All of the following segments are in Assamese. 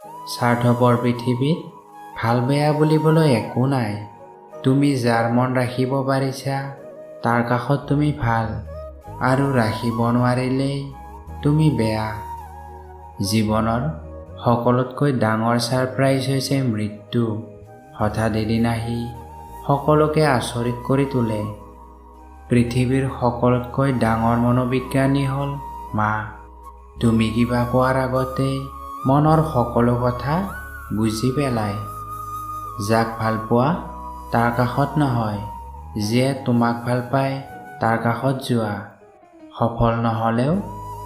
স্বাৰ্থপৰ পৃথিৱীত ভাল বেয়া বুলিবলৈ একো নাই। তুমি যাৰ মন ৰাখিব পাৰিছা তাৰ কাষত তুমি ভাল, আৰু ৰাখিব নোৱাৰিলেই তুমি বেয়া। জীৱনৰ সকলোতকৈ ডাঙৰ ছাৰপ্ৰাইজ হৈছে মৃত্যু। হঠাৎ এদিন আহি সকলোকে আচৰিত কৰি তোলে। পৃথিৱীৰ সকলোতকৈ ডাঙৰ মনোবিজ্ঞানী হ'ল মা। তুমি কিবা কোৱাৰ আগতেই মনৰ সকলো কথা বুজি পেলায়। যাক ভাল পোৱা তাৰ কাষত নহয়, যিয়ে তোমাক ভাল পায় তাৰ কাষত যোৱা। সফল নহ'লেও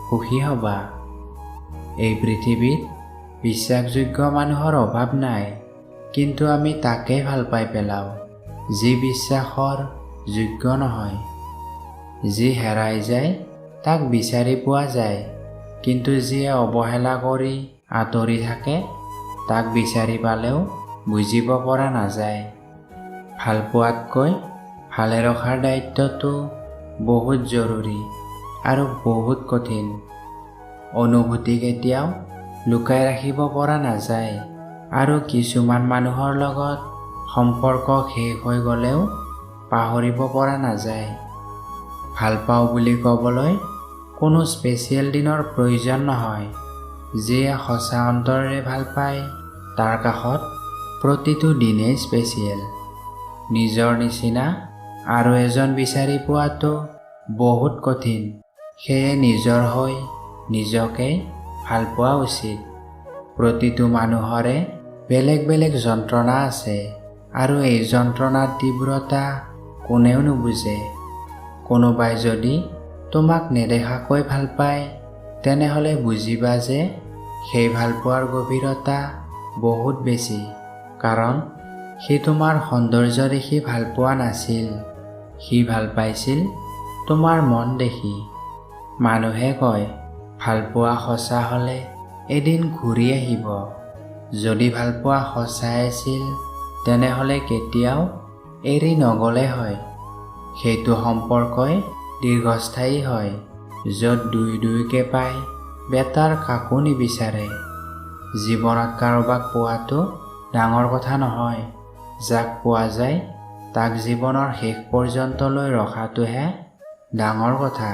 সুখী হ'বা। এই পৃথিৱীত বিশ্বাসযোগ্য মানুহৰ অভাৱ নাই, কিন্তু আমি তাকেই ভাল পাই পেলাওঁ যি বিশ্বাসৰ যোগ্য নহয়। যি হেৰাই যায় তাক বিচাৰি পোৱা যায়, কিন্তু যিয়ে অৱহেলা কৰি আঁতৰি থাকে তাক বিচাৰি পালেও বুজিব পৰা নাযায়। ভাল পোৱাতকৈ ভালে ৰখাৰ দায়িত্বটো বহুত জৰুৰী আৰু বহুত কঠিন। অনুভূতি কেতিয়াও লুকাই ৰাখিব পৰা নাযায়, আৰু কিছুমান মানুহৰ লগত সম্পৰ্ক শেষ হৈ গ'লেও পাহৰিব পৰা নাযায়। ভাল পাওঁ বুলি ক'বলৈ কোনো স্পেচিয়েল দিনৰ প্ৰয়োজন নহয়। যিয়ে সঁচা অন্তৰেৰে ভাল পায় তাৰ কাষত প্ৰতিটো দিনেই স্পেচিয়েল। নিজৰ নিচিনা আৰু এজন বিচাৰি পোৱাটো বহুত কঠিন, সেয়ে নিজৰ হৈ নিজকেই ভাল পোৱা উচিত। প্ৰতিটো মানুহৰে বেলেগ বেলেগ যন্ত্ৰণা আছে, আৰু এই যন্ত্ৰণাৰ তীব্ৰতা কোনেও নুবুজে। কোনোবাই যদি তোমাক নেদেখাকৈ ভাল পায়, তেনেহ'লে বুজিবা যে সেই ভালপোৱাৰ গভীৰতা বহুত বেছি, কাৰণ সি তোমাৰ সৌন্দৰ্য দেখি ভাল পোৱা নাছিল, সি ভাল পাইছিল তোমাৰ মন দেখি। মানুহে কয়, ভালপোৱা সঁচা হ'লে এদিন ঘূৰি আহিব। যদি ভালপোৱা সঁচাই আছিল তেনেহ'লে কেতিয়াও এৰি নগ'লে হয়। সেইটো সম্পৰ্কই দীৰ্ঘস্থায়ী হয় য'ত দুই দুইকে পাই বেটাৰ কাকো নিবিচাৰে। জীৱনত কাৰোবাক পোৱাটো ডাঙৰ কথা নহয়, যাক পোৱা যায় তাক জীৱনৰ শেষ পৰ্যন্তলৈ ৰখাটোহে ডাঙৰ কথা।